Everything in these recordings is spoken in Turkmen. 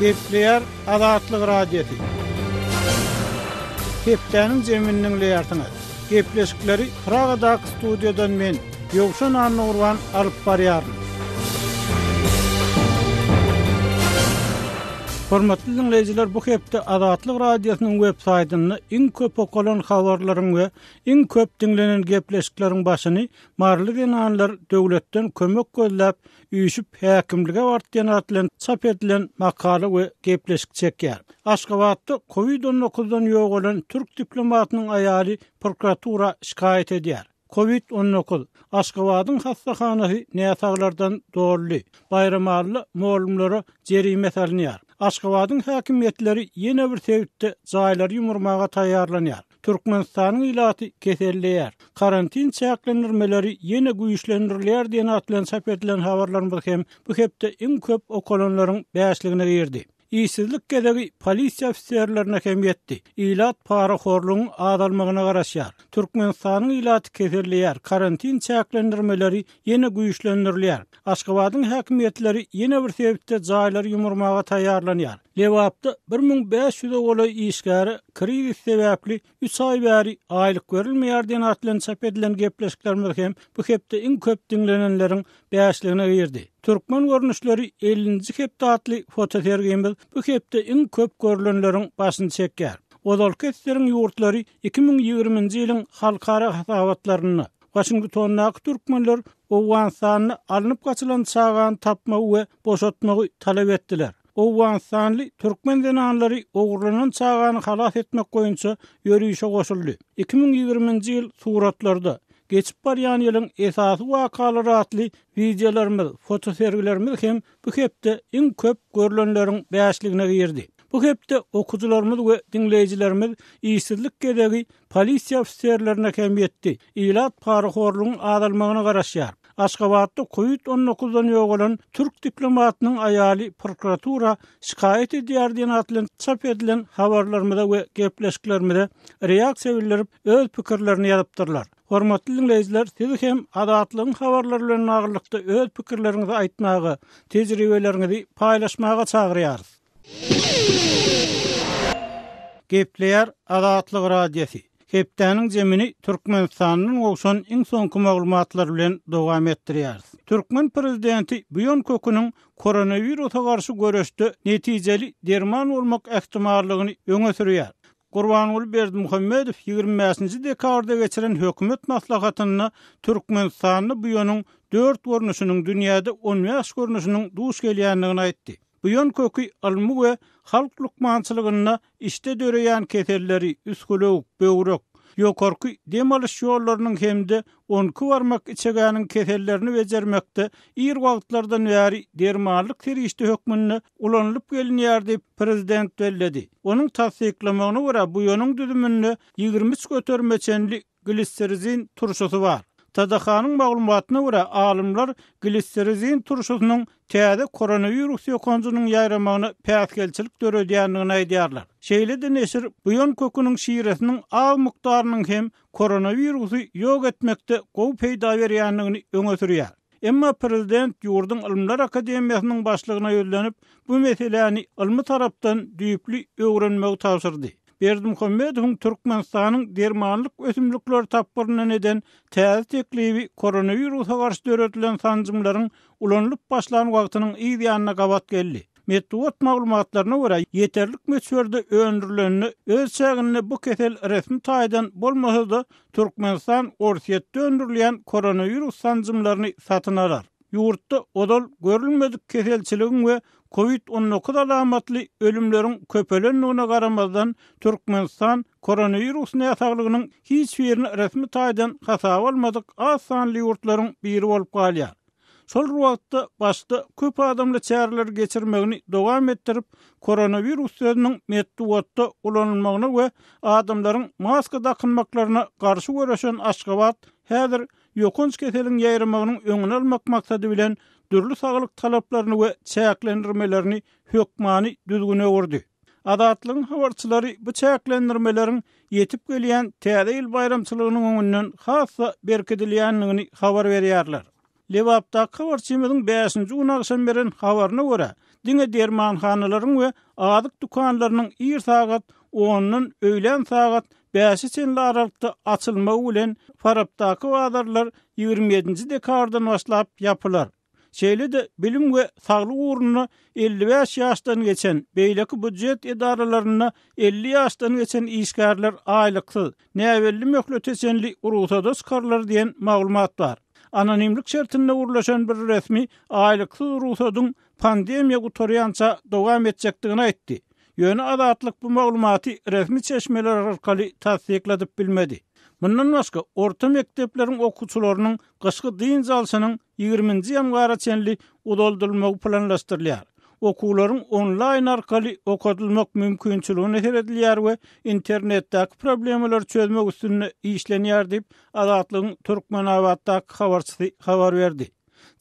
Gepleýär Azatlyk Radiosy. Hepdäniň jemini diňleýärsiňiz. Gepleşikleri Pragadaky studiýadan men, Ýowşan Annagurban alyp barýaryn. Hormatly diňleýjiler, bu hepde Azatlyk Radiosynyň web saýtynda iň köp okalan habarlaryň we iň köp diňlenen gepleşikleriň başyny maryly zenanlar döwletden kömek gözläp, üýşüp häkimlige bart diýen at bilen çap edilen makala we gepleşik çekýär. Aşgabatda kowid on dokuzdan ýogalan türk diplomatynyň aýaly prokuratura şikaýat edýär. Kowid 19, Aşgabadyň hassahanasy näsaglardan doldy. Baýramalyda mugallymlara jerime salynýar. Aşgabadyň häkimiýetleri ýene bir sebitde jaýlary ýumurmaga taýýarlanýar. Türkmenistanyň ilaty keselleýär. Karantin çäklendirmeleri ýene güýçlendirilýär diýen at bilen çap edilen habarlarymyz hem bu hepde iň köp okalanlaryň bäşligine girdi. Işsizlik gezegi polisiýa ofiserlerine hem ýetdi. Ilat parahorlugyň azalmagyna garaşýar. Türkmenistanyň ilaty keselleýär, karantin çäklendirmeleri ýene güýçlendirilýär. Aşgabadyň häkimiýetleri ýene bir sebitde jaýlary ýumurmaga taýýarlanýar. Lebapda 1500-e golaý işgäre krizis sebäpli üç aý bäri aýlyk berilmeýär diýen at bilen çap edilen gepleşiklerimiz hem bu hepde iň köp diňlenenleriň bäşligine girdi. Türkmen görnüşleri ellinji hepde atly fotosergimiz bu hepde iň köp görlenleriň başyny çekýär. Ozalky ssr-iň ýurtlary 2020-nji ýylyň halkara hasabatlarynda, Waşingtondaky türkmenler Owganystanda alnyp gaçylan çagany tapmagy we boşatmagy talap etdiler. Owganystanly türkmen zenanlary ogurlanan çagany halas etmek boýunça ýörişe goşuldy. 2020-nji ýyl suratlarda, Geçip barýan ýylyň esasy wakalary atly wideolarymyz, fotosergilerimiz hem bu hepde iň köp görlenleriň bäşligine girdi. Bu hepde okyjylarymyz we diňleýjilerimiz işsizlik gezegi polisiýa ofiserlerine hem ýetdi. Ilat parahorlugyň azalmagyna garaşýar. Aşgabatda kowid on dokuzdan ýogalan türk diplomatynyň aýaly prokuratura şikaýat edýär diýen at bilen çap edilen habarlarymyza we gepleşiklerimize reaksiýa bildirip, öz pikirlerini ýazypdyrlar. Hormatly diňleýjiler, siz hem Azatlygyň habarlary bilen baglylykda öz pikirleriňizi aýtmaga, tejribeleriňizi paýlaşmaga çagyrýarys. Gepleýär Azatlyk Radiosy. Hepdäniň jemini Türkmenistandan gowşan iň soňky maglumatlar bilen dowam etdirýäris. Türkmen prezidenti buýan köküniň koronawirusa garşy göreşde netijeli derman bolmak ähtimallygyny öňe sürýär. Gurbanguly Berdimuhamedow 25-nji dekabrda geçiren hökümet maslahatynda Türkmenistanda buýanyň dört görnüşiniň dünýäde on bäş görnüşiniň duş gelýändigini aýtdy. Buýan köki ylmy we halk lukmançylygynda içde döreýän keselleri, üsgülewük, böwrek, ýokarky dem alyş ýollarynyň hem-de on iki barmak içegäniň kesellerini bejermekde ir wagtlardan bäri dermanlyk serişde hökmünde ulanylyp gelinýär diýip, prezident belledi. Onuň tassyklamagyna görä, buýanyň düzüminde 23 göterime çenli glisserizin turşusy bar. TDH-nyň maglumatyna görä, alymlar glisserizin turşusynyň täze koronawirus ýokanjynyň ýaýramagyna päsgelçilik döredýändigini aýdýarlar. Şeýle-de neşir buýan köküniň şiresiniň az mukdarynyň hem koronawirusy ýok etmekde gowy peýda berýändigini öňe sürýär. Emma prezident ýurduň Ylymlar akademiýasynyň başlygyna ýüzlenip, bu meseläni ylmy tarapdan düýpli öwrenmegi tabşyrdy. Berdimuhamedowyň Türkmenistanyň dermanlyk ösümlikleri tapgyryndan eden täze teklibi koronawirusa garşy döredilen sanjymlaryň ulanylyp başlan wagtynyň yz ýanyna gabat geldi. Metbugat maglumatlaryna görä, ýeterlik möçberde öndürilende öz çäginde bu kesel resmi taýdan bolmasa-da, Türkmenistan Orsýetde öndürilýän koronawirus sanjymlaryny satyn alar. Ýurtda ozal görülmedik keselçiligiň we kowid 19 alamatly ölümleriň köpelendigine garamazdan, Türkmenistan koronawirus näsaglygynyň hiç birini resmi taýdan hasaba almadyk az sanly ýurtlaryň biri bolup galýar. Şol bir wagtda, başda köp adamly çäreleri geçirmegini dowam etdirip, koronawirus sözüniň metbugatda ulanylmagyna we adamlaryň maska dakynmaklaryna garşy göreşen Aşgabat häzir ýokanç keseliň ýaýramagynyň öňüni almak maksady bilen dürli saglyk talaplaryny we çäklendirmelerini hökmany düzgüne öwürdi. Azatlygyň habarçylary bu çäklendirmeleriň ýetip gelýän Täze ýyl baýramçylygynyň öňünden has-da berkidilýändigini habar berýärler. Lebapdaky habarçymyzyň bäşinji gün agşam beren habaryna görä, Diňe dermanhanalaryň we azyk dükanlarynyň ir sagat ondan öýlän sagat bäşe çenli aralykda açylmagy bilen Farapdaky bazarlar 27-nji dekabrdan başlap ýapylar. Şeýle-de bilim we saglyk ugrunda 55 ýaşdan geçen, beýleki býujet edaralarynda 50 ýaşdan geçen işgärler aýlyksyz, näbelli möhlete çenli rugsada çykarylar diýen maglumat bar. Anonimlik şertinde gürleşen bir resmi aýlyksyz rugsadyň pandemiýa gutarýança dowam etjekdigini aýtdy. Ýöne Azatlyk bu maglumaty resmi çeşmeler arkaly tassykladyp bilmedi. Mundan başga, orta mekdepleriň okuwçylarynyň gyşky dynç alşynyň ýigriminji ýanwara çenli uzaldylmagy planlaşdyrylýar. Okuwlaryň onlaýn arkaly okadylmak mümkinçiligine seredilýär we internetdäki problemalary çözmek üstünde işlenýär diýip, Azatlygyň Türkmenabatdaky habarçysy habar berdi.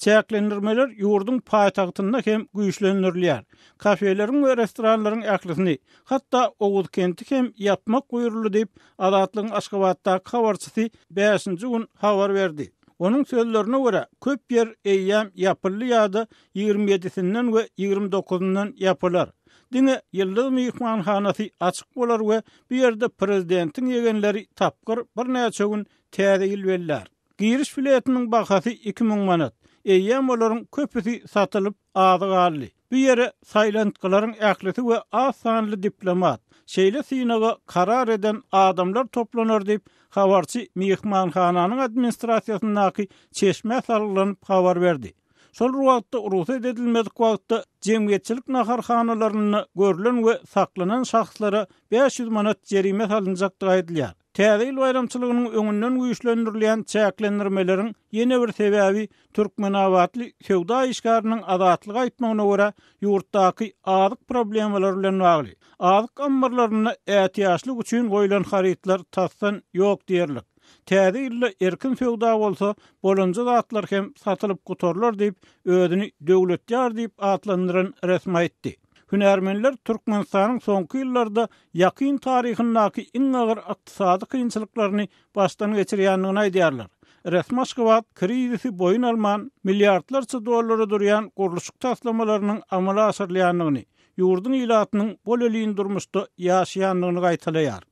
Çäklendirmeler ýurduň paýtagtynda hem güýçlendirilýär. Kafeleriň we restoranlaryň ählisini, hatda Oguzkenti hem ýapmak buýruldy diýip, Azatlygyň Aşgabatdaky habarçysy bäşinji gün habar berdi. Onuň sözlerine görä, köp ýer eýýäm ýapyldy ýa-da ýigrimi ýedisinden we ýigrimi dokuzyndan ýapylar. Diňe Ýyldyz myhmanhanasy açyk bolar we bu ýerde prezidentiň ýegenleri tapgyr birnäçe gün Täze ýyl bellär. Giriş biletiniň bahasy 2000 manat. Eýýäm olaryň köpüsi satylyp, azy galdy. Bu ýere saýlantgylaryň ählisi we az sanly diplomat, şeýle synaga karar eden adamlar toplanar diýip, habarçy myhmanhananyň administrasiýasyndaky çeşmä salgylanyp habar berdi. Şol bir wagtda, rugsat edilmedik wagtda jemgyýetçilik naharhanalarynda görlen we saklanan şahslara 500 manat jerime salynjakdygy aýdylýar. Täze ýyl baýramçylygynyň öňünden güýçlendirilýän çäklendirmeleriň ýene bir sebäbi türkmenabatly söwda işgäriniň Azatlyga aýtmagyna görä, ýurtdaky azyk problemalary bilen bagly. Azyk ammarlarynda ätiýaçlyk üçin goýlan harytlar tasdan ýok diýerlik. Täze ýylda erkin söwda bolsa, bolanja zatlar hem satylyp gutarylar diýip, özüni Döwletýar diýip atlandyran resmi aýtdy. Hünärmenler Türkmenistanyň soňky ýyllarda ýakyn taryhyndaky iň agyr ykdysady kynçylyklaryny başdan geçirýändigini aýdýarlar. Resmi Aşgabat krizisi boýun alman, milliardlarça dollara durýan gurluşyk taslamalarynyň amala aşyrylýandygyny, ýurduň ilatynyň bolelin durmuşda ýaşaýandygyny gaýtalaýar.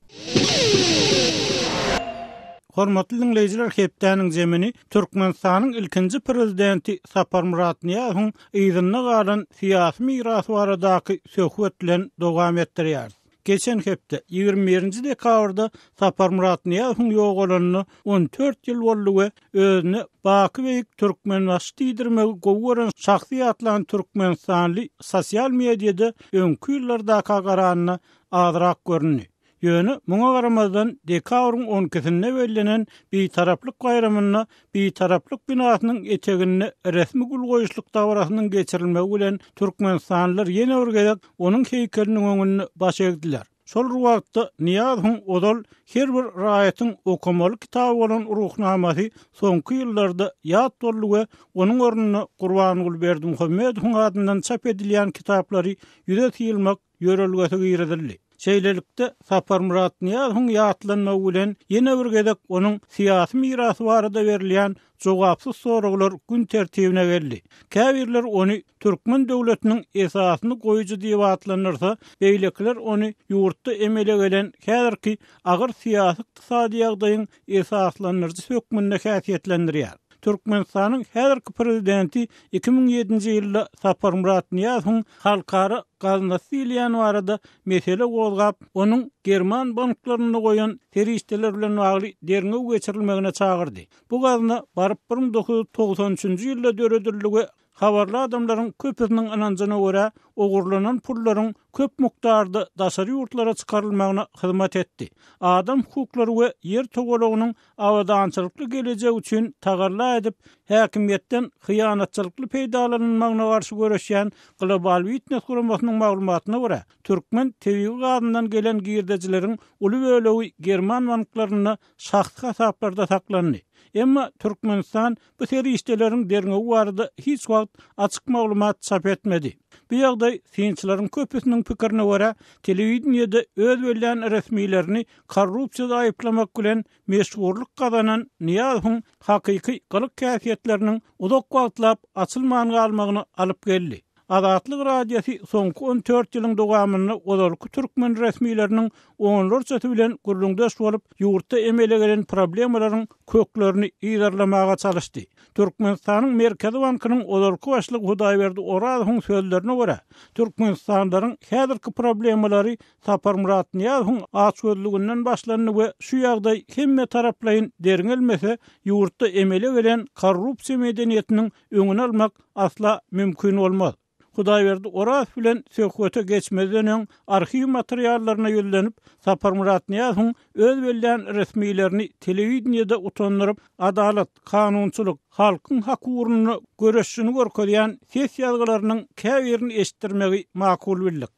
Hormatly diňleýjiler hepdäniň zemini Türkmenistanyň ilkinji prezidenti Saparmyrat Nyýazowyň yzynda galan syýasy mirasy baradaky söhbet bilen dowam etdirýäris. Geçen hepde, 21-nji dekabrda Saparmyrat Nyýazowyň ýogalanyna 14 ýyl boldy we özüne Baky Beýik Türkmenbaşy diýdirmegi gowy gören şahsy ýatlan türkmenistanly sosial mediada öňki ýyllardaka garanda azrak göründi. Ýöne, muňa garamazdan, dekabryň on ikisinde bellenen Bitaraplyk baýramynda Bitaraplyk binasynyň eteginde resmi gül goýuşlyk dabarasynyň geçirilmegi bilen türkmenistanlylar ýene bir gezek onuň heýkeliniň öňünde baş egdiler. Şol bir wagtda, Nyýazowyň ozal her bir raýatyň okamaly kitaby bolan Ruhnamasy soňky ýyllarda ýat boldy we onuň ornuna Gurbanguly Berdimuhamedowyň adyndan çap edilýän kitaplary ýüze syýylmak ýörelgesi girizildi. Şeýlelikde, Saparmyrat Nyýazowyň ýatlanmagy bilen ýene bir gezek onuň syýasy mirasy barada berilýän jogapsyz soraglar gün tertibine geldi. Käbirler ony türkmen döwletiniň esasyny goýujy diýip atlandyrsa, beýlekiler ony ýurtda emele gelen häzirki agyr syýasy-ykdysady ýagdaýyň esaslandyryjysy hökmünde häsiýetlendirýär. Türkmenistanyň häzirki prezidenti 2007-nji ýylda Saparmyrat Nyýazowyň Halkara gaznasy diýilýän barada mesele gozgap, onuň german banklarynda goýan serişdeleri bilen bagly derňew geçirilmegine çagyrdy. Bu gazna baryp 1993-nji ýylda döredildi we Habarly adamlaryň köpüsiniň ynanjyna görä, ogurlanan pullaryň köp mukdarda daşary ýurtlara çykarylmagyna hyzmat etdi. Adam hukuklary we Ýer togalagynyň abadançylykly gelejegi üçin tagalla edip, häkimiýetden hyýanatçylykly peýdalanylmagyna garşy göreşýän Global Witness guramasynyň maglumatyna görä, türkmen tebigy gazyndan gelen girdejileriň uly bölegi german banklarynda şahsy hasaplarda saklandy. Emma Türkmenistan bu serişdeleriň derňewi barada hiç wagt açyk maglumat çap etmedi. Bu ýagdaý, synçylaryň köpüsiniň pikirine görä, telewideniýede öz bellän resmilerini korrupsiýada aýyplamak bilen meşhurlyk gazanan Nyýazowyň hakyky gylyk-häsiýetleriniň uzak wagtlap açylman galmagyna alyp geldi. Azatlyk Radiosy soňky 14 ýylyň dowamynda ozalky türkmen resmileriniň onlarçasy bilen gürrüňdeş bolup, ýurtda emele gelen problemalaryň köklerini yzarlamaga çalyşdy. Türkmenistanyň Merkezi bankynyň ozalky başlygy Hudaýberdi Orazowyň sözlerine görä, türkmenistanlylaryň häzirki problemalary Saparmyrat Nyýazowyň açgözlüginden başlandy we şu ýagdaý hemmetaraplaýyn derňelmese, ýurtda emele gelen korrupsiýa medeniýetiniň öňüni almak asla mümkin bolmaz. Hudaýberdi Orazow bilen söhbete geçmezden öň arhiw materiallaryna ýüzlenip, Saparmyrat Nyýazowyň öz bellän resmilerini telewideniýede utandyryp, adalat, kanunçylyk, halkyň haky ugrunda göreşişini görkezýän ses ýazgylarynyň käbirini eşitdirmegi makul bildik.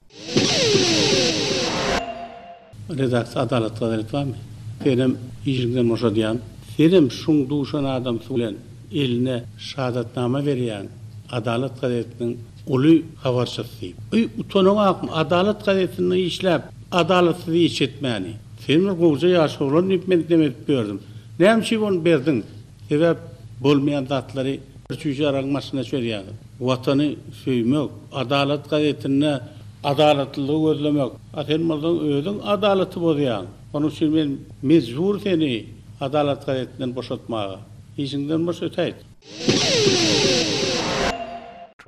Redaksiýa Adalat gazeti barmy? Senem işiňden boşadýan. Senem şuň duşan adamsy bilen eline şahadatnama berýäň Adalat gazetiniň uly habarçysy diýip. Eý utanaňakmy Adalat gazetinde işläp adalatsyz iş etmäni. Sen bir gowja ýaş oglan diýip men neme edip ýördüm. Näme üçin ony berdiň? Sebäp bolmaýan zatlary bir çüýşe aragyň başyna çözýäňiz. Watany söýmek, Adalat gazetinde adalatlylygy gözlemek. A sen bolsaň özüň adalaty bozýaň. Onuň üçin men mejbur seni Adalat gazetinden boşatmaga. Işiňden boş ötäýt.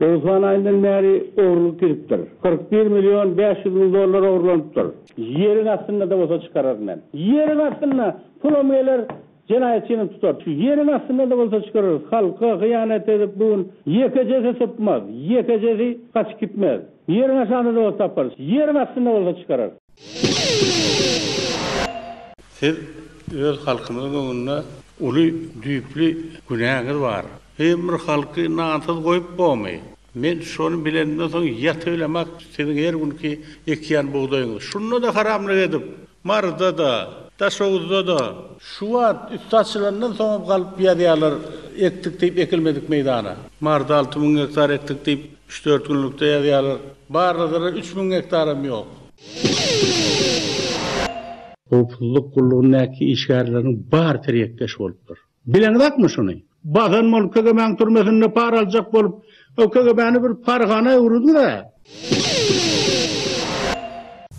Owsan aýyndan bäri ogurlyk gidipdir. 41 million 500 müň dollar ogurlanypdyr. Ýeriň astynda-da bolsa çykararyn men. Ýeriň astynda! Pulam geler, jenaýatçynam tutar. Şu ýeriň astynda-da bolsa çykararys. Halka hyýanat edip bu gün ýekejesi sypmaz, ýekejesi gaçyp gitmez. Ýeriň aşagynda-da bolsa taparys. Ýeriň astynda bolsa çykararys. Siz öz halkymyzyň öňünde uly düýpli günäňiz bar. Hem bir halky nansyz goýup bormy? Men şony bilenimden soň ýatybilemok siziň her günki ekýän bugdaýyňyzy. Şunda-da haramlyk edip, Maryda-da, Daşoguzda-da. Şu wagt üsti açylandan soňam galyp ýazýarlar ekdik diýip ekilmedik meýdana. Maryda 6000 gektar ekdik diýip üç-dört günlükde ýazýarlar. Barlasalar 3000 gektaram ýok. Howpsuzlyk gullugyndaky işgärleriň bary tirýekkeş bolupdyr. Bileňzakmy şuny? Basan bolup KGB-niň türmesinde para aljak bolup, o KGB-ni bir parhana öwürdiňiz-ä.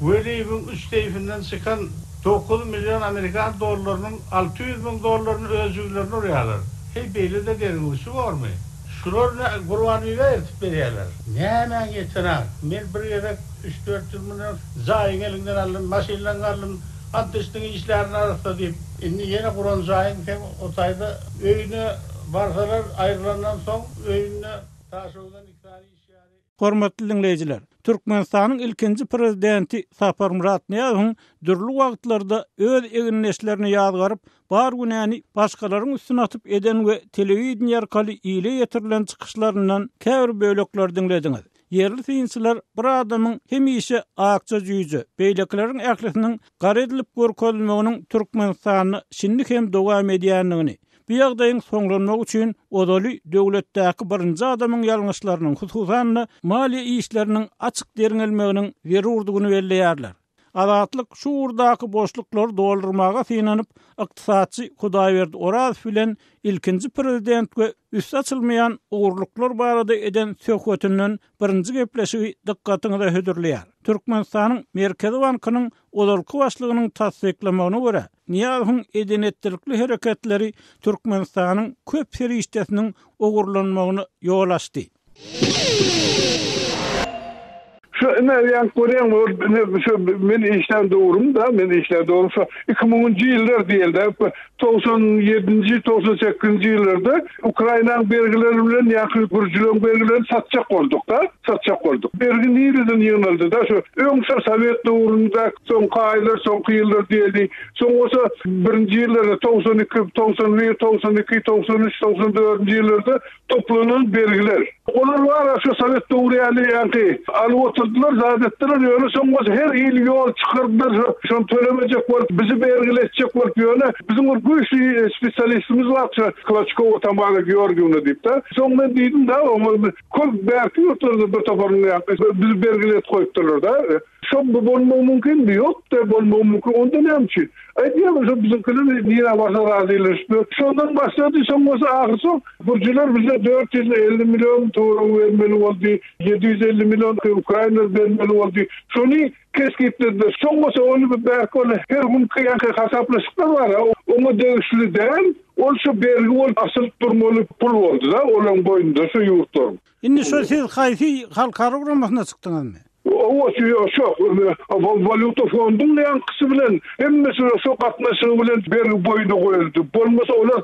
Weliýewiň üç seýfinden çykan 9 million amerikan dollarynyň 600 müň dollaryny öz jübülerine urýarlar. Heý, beýle-de derňewçi bormy? Şular nä, Gurbanbibä eltip berýärler. Nämäň ýetenak? Men bir gezek üç-dört ýyl mundan öň jaýyňy eliňden aldym, maşynlaňy aldym, ant içdiň işlärin arassa diýip. Indi ýene guran jaýyň seň o taýda öýüne barsalar aýrylandan soň öýünde Daşoguzdan iki sany işgäri. Hormatly diňleýjiler, Türkmenistanyň ilkinji Prezidenti Saparmyrat Nyýazowyň dürli wagtlarda öz egindeşlerini ýazgaryp, bar günäni başgalaryň üstüne atyp eden we telewideniýe arkaly ile ýetirilen çykyşlaryndan käbir bölekleri diňlediňiz. Ýerli synçylar bir adamyň hemişe akja jüýje, beýlekileriň ählisiniň gara edilip görkezilmeginiň Türkmenistanda şindi hem dowam edýändigini, bu ýagdaýyň soňlanmagy üçin ozaly döwletdäki birinji adamyň ýalňyşlarynyň, hususan-da, maliýe işleriniň açyk derňelmeginiň zerurdygyny belleýärler. Azatlyk şu ugurdaky boşluklary doldurmaga synanyp, ykdysatçy Hudaýberdi Orazow bilen ilkinji prezident we üsti açylmaýan ogurlyklar barada eden söhbetinden birinji gepleşigi dykgatyňyza hödürleýär. Türkmenistanyň Merkezi bankynyň ozalky başlygynyň tassyklamagyna görä, Nyýazowyň eden-etdilikli hereketleri Türkmenistanyň köp serişdesiniň ogurlanmagyna ýol açdy. Şu ine ýaňky görýäňmi ol ine şu men işlän döwrüm-da, men işlän döwrüm şu iki müňünji ýyllar diýeli-dä, 97-nji, 98-nji ýyllarda Ukrainanyň bergileri bilen ýaňky gürjüleň bergilerini satjak bolduk-da, satjak bolduk. Bergi nireden ýygnaldy-da şu öň şo sowet döwründe soňky aýlar, soňky ýyllar diýeli, soň bolsa birinji ýyllarda 92, 91, 92, 93, 94-nji ýyllarda Toplanan bergiler. Olar bar-a şu sowet döwri ýaly ýaňky alyp oturdylar, zat etdiler, ýöne soň bolsa her hili ýol çykardylar, şo şony tölemejek bolup, bizi bergili etjek bolup, ýöne biziň bir güýçli spesialistimiz bar şo Kloçkowa Tamara Georgiýewna diýip-de. Soň men diýdim-de oňa, köp bärki ýurtlarda bir toparyny ýaňky bizi bergili edip goýupdyrlar-da. Şo bolmagy mümkinmi? Ýok-da, bolmagy mümkin. Onda näme üçin? Aýdýan şo biziňkiler nirä barsa razylaşyp. Şondan başlady, soň bolsa ahyrsoň gürjüler bize 450 million töweregi bermeli boldy, 750 million ukrainler bermeli boldy. Şony kesgitlediler. Soň bolsa ony bärki ol her günki ýaňky hasaplaşyklar bar, oňa degişli däl. Ol şo bergi bolup asylyp durmaly pul boldy-da olaryň boýnunda şo ýurtlaryň. Indi şo siz haýsy halkara guramasyna çykdyňyzmy? Owa şo walýuta fonduň ýaňkysy bilen hemmesi şo gatnaşygy bilen bergi boýuna goýuldy. Bolmasa olar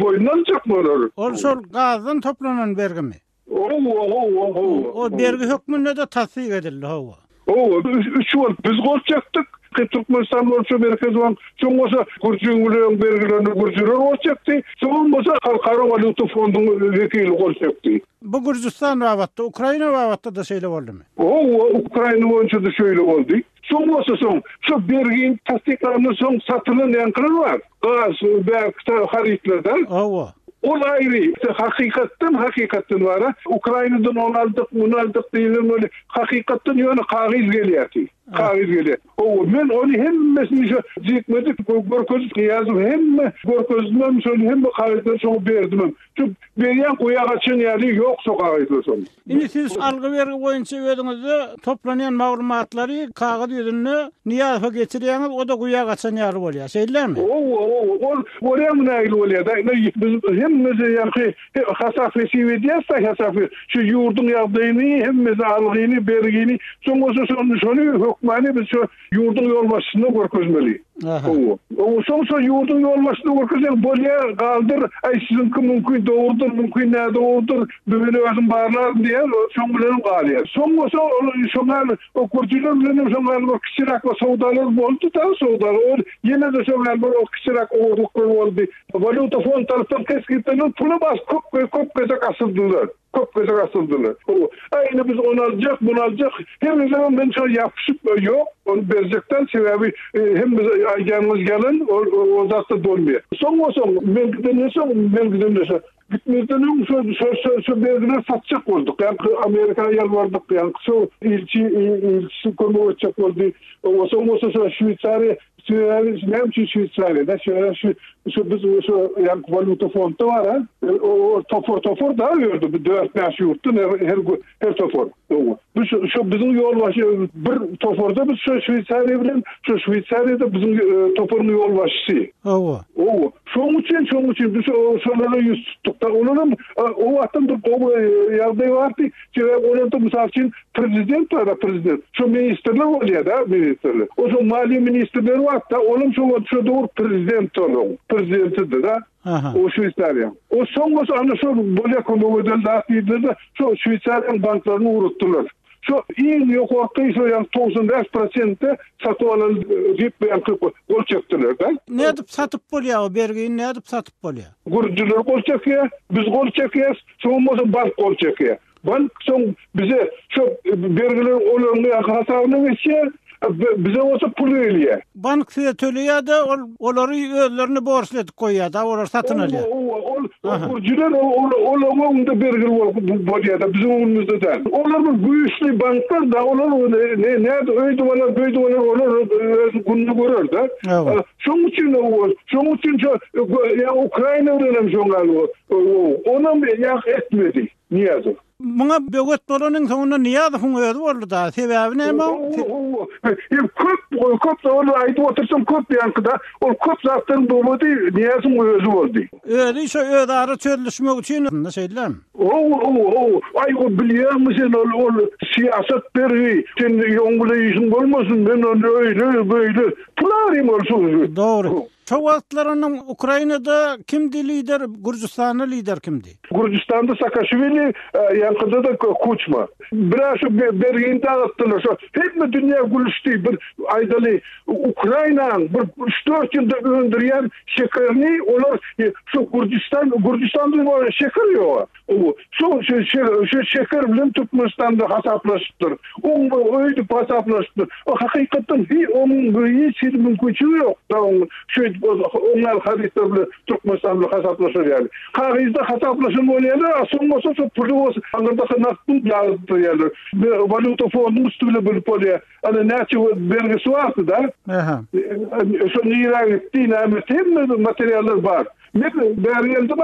boýnuna aljakmy olary? Ol şol gazdan toplanan bergimi? Hawa, hawa, hawa. O bergi hökmünde-de tassyk edildi, hawa. Hawa, üç bolup biz gol çekdik. Türkmenistan boýunça Merkezi bank, soň bolsa gürjüň bilen bergilerini gürjüler gol çekdi. Soňam bolsa Halkara walýuta fonduň wekili gol çekdi. Bu Gürjüstan babatda, Ukraina babatda-da şeýle boldumy? Hawa, Ukraina boýunça-da şeýle boldy. Soň bolsa soň, şo bergini tassyklandan soň satylan ýaňkylar bar, gaz, bärki harytlar-da. Hawa. Ol aýry. Hakykatdan, hakykatdan bar-a, Ukrainadan ony aldyk, muny aldyk diýlen weli, hakykatdan ýöne kagyz gelýärdi. Kagyz gelýär. Hawa, men ony hemmesini şo jikme-jik görkezip, Nyýazow hemme görkezdimem, şony hemme kagyzlary şoňa berdimem. Şu berýän guýa gaçan ýaly ýok şo kagyzlar şoň. Indi siz algy-bergi boýunça özüňizde toplanýan maglumatlary kagyz ýüzünde Nyýazowa geçirýäňiz, o-da guýa gaçan ýaly bolýar. Şeýlemi? Hawa, hawa. Ol görýäňmi nähili bolýar-da. Indi biz hemmesi ýaňky hasap-hesip edýäs-de, hasap şu ýurduň ýagdaýyny, hemmesi algyny, bergini, soň bolsa şony şony hökmany biz şu Ýurduň ýolbaşçysyna görkezmeli. Hawa. Soň şo ýurduň ýolbaşçysyna görkezseň, bolýa, galdyr, aý siziňki mümkin dogrudyr, mümkin nädogrudyr, men özüm barlaryn diýýär, şoň bilenem galýar. Soň bolsa ol şoň ýaly o gürjüler bilenem şoň ýaly bir kiçiräk bir söwdalar boldy-da, söwdalar ol ýene-de şoň ýaly bir kiçiräk ogurlyklar boldy. Walýuta fond tarapdan kesgitlenen pulam az köp köp gezek asyldylar. Köp gezek asyldylar. Aý indi biz ony aljak, muny aljak. Her gezegem men şoňa ýapyşyp, ýok, ony berjek däl, sebäbi hemme aýdýanyňyz ýalan, ol zat-da bolmaýar. Soň bolsa men gidenden soň, men gidenden soň, gitmezden öň şo şo şo bergileri satjak bolduk. Ýaňky Amerika ýalbardyk, ýaňky şo ilçi ilçisi kömek etjek boldy. Soň bolsa şo Şweýsariýa Sebäbi näme üçin Şweýsariýada? Sebäbi şu şu biz şu ýaňky walýuta fondda bar ha. O topar topar da ýerde bu 4-5 ýurtdan her her her topar. Bu şu, şu biziň ýolbaşçy bir toparda biz şu Şweýsariýa bilen şu Şweýsariýada biziň e, toparyň ýolbaşçysy. Hawa. Hawa. Şonuň üçin şonuň üçin biz şolara ýüz tutduk da olaram e, o wagtdan bir gowy e, ýagdaý bardy. Sebäbi olarda mysal üçin prezident bar-da prezident. Şo ministrler bolýar-da, ministrler. O şo maliýe ministrleri bar-da, olam şo wagt şo döwür prezident olaň. Prezidentidi-da. O Şweýsariýaň. O soň bolsa ana şo bolýa kömek edeli zat diýdiler-de, şo Şweýsariýaň banklaryny ugratdylar. Şo iň ýokarky şo ýaňky 95 prosentde satyp alaly diýip ýaňky gol çekdiler-de. Nädip satyp bolýar o bergini nädip satyp bolýar? Gurujylar gol çekýär, biz gol çekýäs, Soň bolsa bank gol çekýär. Bank soň bize şo bergiler olaryň ýaňky hasabyna geçýär, bize bolsa pul gelýär. Bank size töleýär-de, ol olary özlerine borçly edip goýýar-da, olar satyn alýar. Hawa, ol gürjüler olaryň öňünde bergili bolýar-da, biziň öňümizde däl. Olar bir güýçli banklar-da, olar nädip öýdüp alar, beýdip alar, olar öz gününi görer-de. Şoň üçin şoň üçin şo ýa Ukraina bilen hem şoň ýaly onam ýa etmedi Nyýazow. Muňa böwet bolanyň soňunda Nyýazowyň özi boldy-da. Sebäbi näme oň? Hem köp köp ol aýdyp otursam köp ýaňkyda ol köp zatlaryň böwedi Nyýazowyň özi boldy. Özi şo özara çözlüşmek üçin şeýdilemi? Hawa, hawa, hawa. Aý, o bilýäňmi sen ol, ol syýasat bergi. Sen oň bilen işiň bolmasyn, men ony öýle, beýle. Pul arym ol şuny. Dogry. Şo wagtlar onuň Ukrainada kimdi lider, Gürjüstanda lider kimdi? Gürjüstanda Saakaşwili, ýaňkyda-da Kuçma. Biraz şu bergini dagytdylar. Şo hemme dünýä gülüşdi. Bir aýdaly, Ukrainanyň bir üç-dört ýylda öndürýän şekerini olar şu Gürjüstan, Gürjüstanda şeker ýok. Şu şu şeker bilen Türkmenistanda hasaplaşypdyr. Oň öýdüp hasaplaşypdyr. O hakykatdan hi onuň hiç hili mümkinçiligi ýok. Oň şeýdip. Şeýdip oň ýaly harytlar bilen Türkmenistan bilen hasaplaşar ýaly. Kagyzda hasaplaşan bolýarlar, a soň bolsa şo puly bolsa aňyrdaky nagt pul ýazdyrýarlar. Walýuta fonduň üsti bilen bilip bolýar. Ana näçe bergisi bardy-da. Aha. Şo nirä gitdi, näme etdi, hemme materiallar bar. Men bäri geldim a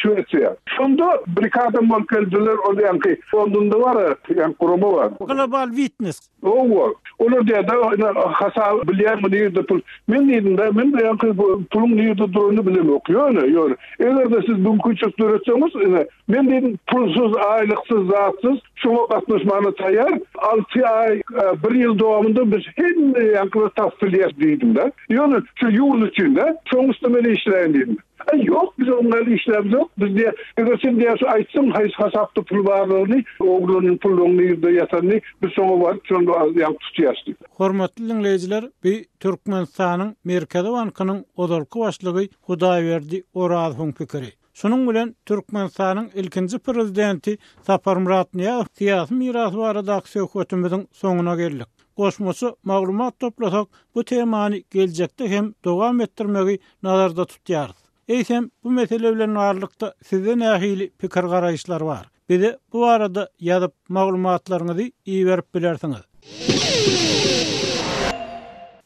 Şwesiýa. Şonda bir iki adam bolup geldiler, ol ýaňky Londonda bar, ýaňky gurama bar. Global Witness. Hawa, olar diýýär-de, ine, hasap bilýärmi nirde pul. Men diýdim-de, men ýaňky puluň nirde duranyny bilemok. Ýöne, ýöne, eger-de siz mümkinçilik döretseňiz, ine, men diýdim, pulsuz, aýlyksyz, zatsyz şoňa gatnaşmana taýýar. Alty aý, bir ýyl dowamynda biz hemme ýaňkylary tapyp bilýäris diýdim-de. Ýöne şu ýurt üçin-de, şoň üstünde men işläýin diýdim. Aý, ýok, biz onuň ýaly işlämzok. Biz diýýär, eger sen diýýär, şu aýtsaň, haýsy hasapda pul barlygyny, ogurlanan pullaryň nirde ýatanyny, biz şoňa baryp, şony ýaňky tutýas diýip. Hormatly diňleýjiler, bu Türkmenistanyň Merkezi bankynyň ozalky başlygy Hudaýberdi Orazowyň pikiri. Şunuň bilen Türkmenistanyň ilkinji Prezidenti Saparmyrat Nyýazow syýasy mirasy baradaky söhbetimiziň soňuna geldik. Goşmaça maglumat toplasak, bu temany geljekde hem dowam etdirmegi nazarda tutýarys. Eýsem, bu mesele bilen baglylykda sizde nähili pikir-garaýyşlar bar? Bize bu barada ýazyp, maglumatlaryňyzy iberip bilersiňiz.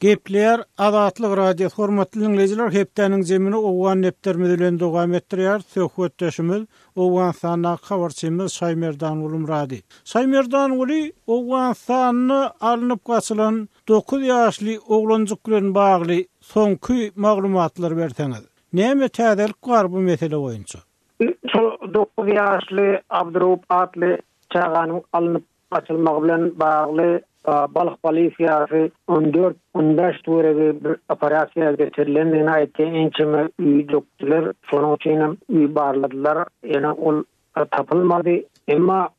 Gepleýär Azatlyk Radiosy Hormatly diňleýjiler hepdäniň jemini Owgan depderimiz bilen dowam etdirýäris. Söhbetdeşimiz Owganystandaky habarçymyz Şaýmerdanguly Myrady. Şaýmerdanguly Owganystanda alnyp gaçylan dokuz ýaşly oglanjyk bilen bagly soňky maglumatlary berseňiz. Näme täzelik bar bu mesele boýunça? Şol dokuz ýaşly Abdyraup atly çaganyň alnyp gaçylmagy bilen bagly Balh polisiýasy on dört, on bäş töweregi bir operasiýa geçirilendigini aýtdy. Ençeme öýi dökdüler, şonuň üçin hem öýi barladylar, ýöne ol tapylmady. Emma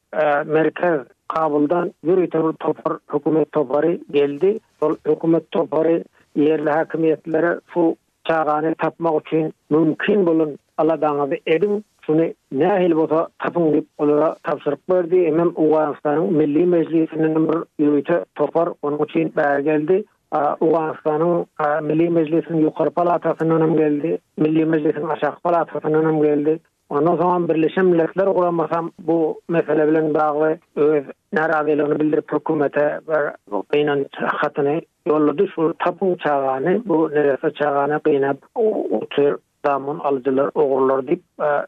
merkez Kabuldan ýörite bir topar, hökümet topary geldi. Şol hökümet topary ýerli häkimiýetlere şu Çagany tapmak üçin mümkin bolan aladaňyzy ediň, şuny nähili bolsa tapyň diýip, olara tabşyryk berdi. Hemem Owganystanyň Milli Mejlisindenem bir ýörite topar onuň üçin bäri geldi. Owganystanyň Milli Mejlisiniň ýokary palatasyndanam geldi, Milli Mejlisiň aşaky palatasyndanam geldi. Ondan soňam Birleşen Milletler Guramasam bu mesele bilen bagly öz närazylygyny bildirip hökümete bir gynanç hatyny ýollady. Şu tapyň çagany, bu neresse çagany gynap otyr zamun alyjylar, ogrular diýip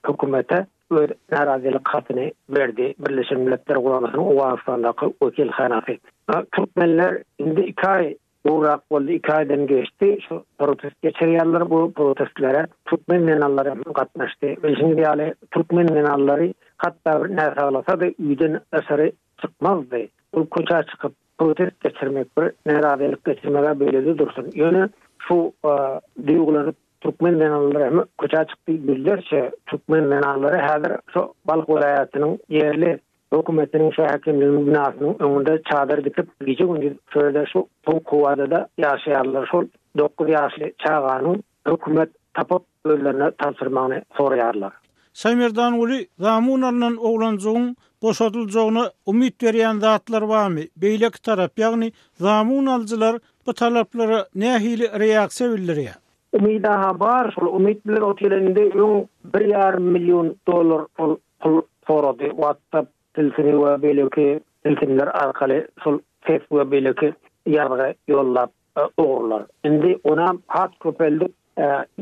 hökümete öz närazylyk hatyny berdi Birleşen Milletler Guramasynyň Owganystandaky wekilhanasy. Türkmenler indi iki aý Gowrak boldy, iki aýdan geçdi. Şu protest geçirýärler. Bu protestlere türkmen zenanlary hem gatnaşdy. Bilşiňiz ýaly, türkmen zenanlary hatda bir näsaglasa-da öýden daşary çykmazdy. Ol köçä çykyp protest geçirmek, bir närazylyk geçirmeg-ä beýlede dursun. Ýöne şu duýgulanyp türkmen zenanlary hem köçä çykdy. Ýüzlerçe türkmen zenanlary häzir şu Balh welaýatynyň ýerli Hökümetiniň şu häkimliginiň binasynyň öňünde çadyr dikip, gije-gündiz şu ýerde şu sowuk howada-da ýaşaýarlar. Şol dokuz ýaşly çaganyň hökümet tapyp, özlerine tabşyrmagyny soraýarlar. Şaýmerdanguly zamun alnan oglanjygyň boşadyljagyna umyt berýän zatlar barmy? Beýleki tarap, ýagny zamun alyjylar bu talaplara nähili reaksiýa bildirýär? Umyda-ha bar, şol umyt bilen otyr indi öň bir ýarym million dollar ol pul sorady WhatsApp tilsimi we beýleki tilsimler arkaly şol ses we beýleki ýazgy ýollap ogurlar. Indi onam has köpeldip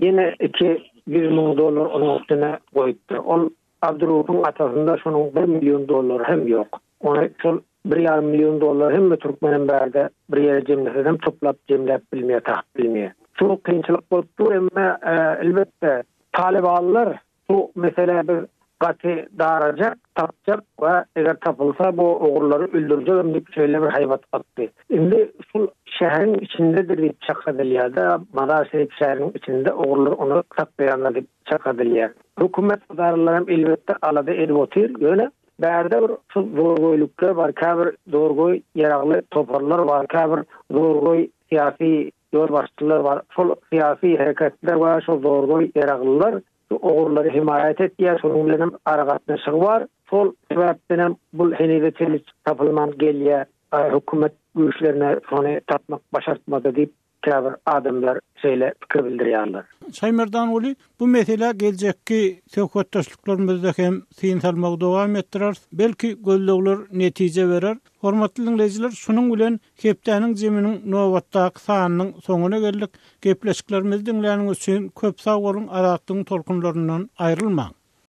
ýene 200 müň dollar onuň üstüne goýupdyr. Ol Abdurupyň atasynda şonuň bir million dollary hem ýok. Ony şol bir ýarym million dollar hemme türkmenem bärde bir ýere jemlesenem toplap jemläp bilmeýär, tapyp bilmeýär. Şu kynçylyk bolup dur, emma elbetde talybanlar Bu meselä biz gaty darajak, tapjak we eger tapylsa bu ogurlary öldürjegem diýip şeýle bir haýbat atdy. Indi şul şäheriň içindedir diýip çak edilýär-de, Mazar-Şerif şäheriniň içinde ogurlar ony saklaýanlar diýip çak edilýär. Hökümet edaralaram elbetde alada edip otyr, ýöne bärde bir şul zorgöýlükler bar, käbir zorgöý ýaragly toparlar bar, käbir zorgöý syýasy Ýolbaşçylar bar. Şol syýasy hereketler we şol zorgöý ýaraglylar şu ogurlary hemaýat etýär, şonuň bilen hem aragatnaşygy bar. Şol sebäpden hem bul henize çenli tapylman gelýär. Hökümet güýçlerine şony tapmak başartmady diýip. käbir adamlar şeýle pikir bildirýärler. Şaýmerdanguly, bu meselä geljekki söhbetdeşliklerimizde hem syn salmagy dowam etdireris. Belki, gözlegler netije berer. Hormatly diňleýjiler, şunuň bilen hepdäniň jeminiň nobatdaky sanynyň soňuna geldik. Gepleşiklerimizi diňläniňiz üçin köp sag boluň, Azatlygyň tolkunlaryndan aýrylmaň!